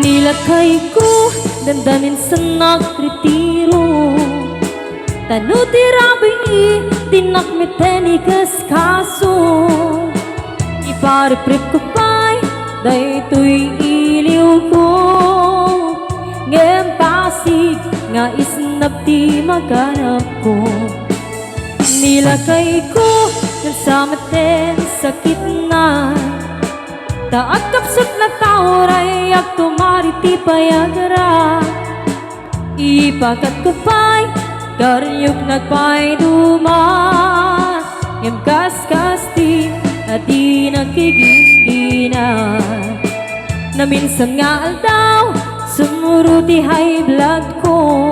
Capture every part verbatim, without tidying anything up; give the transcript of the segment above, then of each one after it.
Ni lakayko, dandanin sa nagretiro. Ta no ti rabii, dinak met ikaskaso. Iparipripko pay daytoy iliwko. Ngem pasig nga isnab ti maganapko. Ni lakayko, ngem sa met ti sakitna. Ta agkapsut la ta uray agtumar iti payagra. Ipakatko pay, karnioknak pay duman. Ngem kaskas ti a dinak iginggina. Naminsan nga aldaw, sumuro ti high blood ko.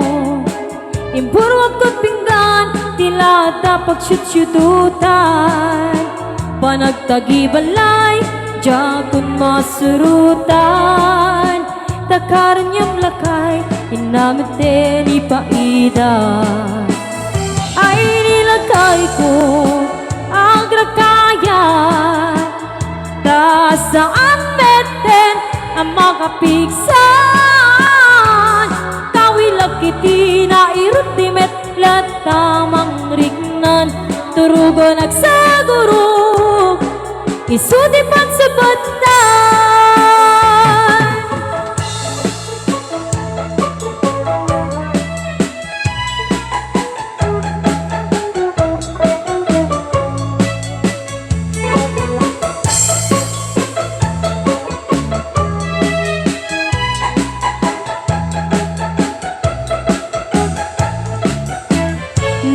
Impurwak ket pinggan ti lada pagsiutsiudutan. Panagtagibalay, diakon masurotan. Ta karniom lakay, inna met ti ipaida. Ay ni lakayko, agrakayat. Ta saan metten a makapigsan. Kawilak iti nairut ti met latta mangriknan. Turogan agsagurog, isu ti pansabetdan.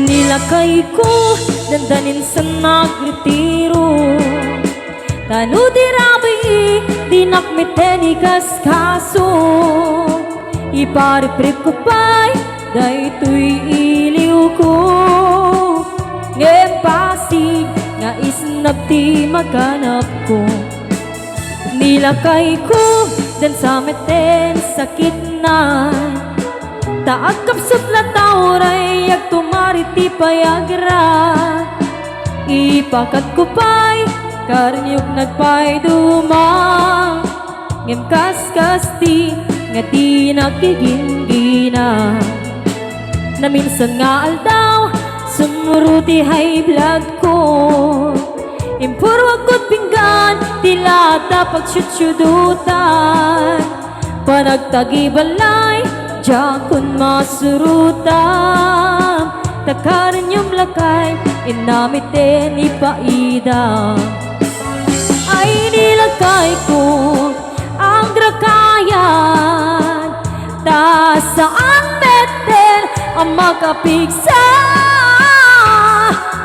Ni lakayko, dandanin sa nagretiro. Ta no ti rabii, dinak met ikaskaso. Iparipripko pay daytoy iliwko. Ngem pasig nga isnab ti maganapko. Ni lakayko, dansa met ti sakitna. Ta agkapsut la ta uray agtumar iti payagra. Ipakatko pay, karnioknak pay duman. Ngem kaskas ti nga dinak iginggina. Naminsan nga aldaw, sumuro ti high blood ko. Impurwak ket pinggan ti lada pagsiutsiudutan. Panagtagibalay, diakon masurotan. Ta karniom lakay, inna met ti ipaida. Ay ni lakayko, agrakayat. Ta saan metten a makapigsa.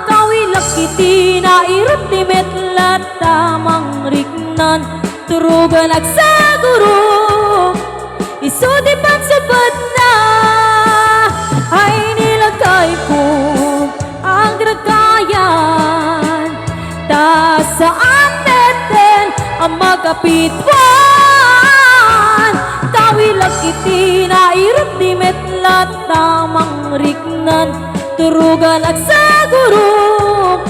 Kawilak iti nairut ti met latta mangriknan. Turogan agsagurog, isu ti pansabetna. Ay ni lakayko, agragayan. Ta saan metten a makapituan. Kawilak iti nairut ti met latta mangriknan. Turogan agsagurog,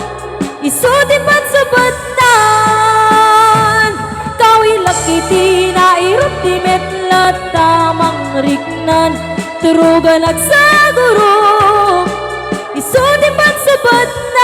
isu ti pansabetnan. Kawilak iti nairut ti met latta mangriknan. Turogan agsagurog, isu ti pansabetnan.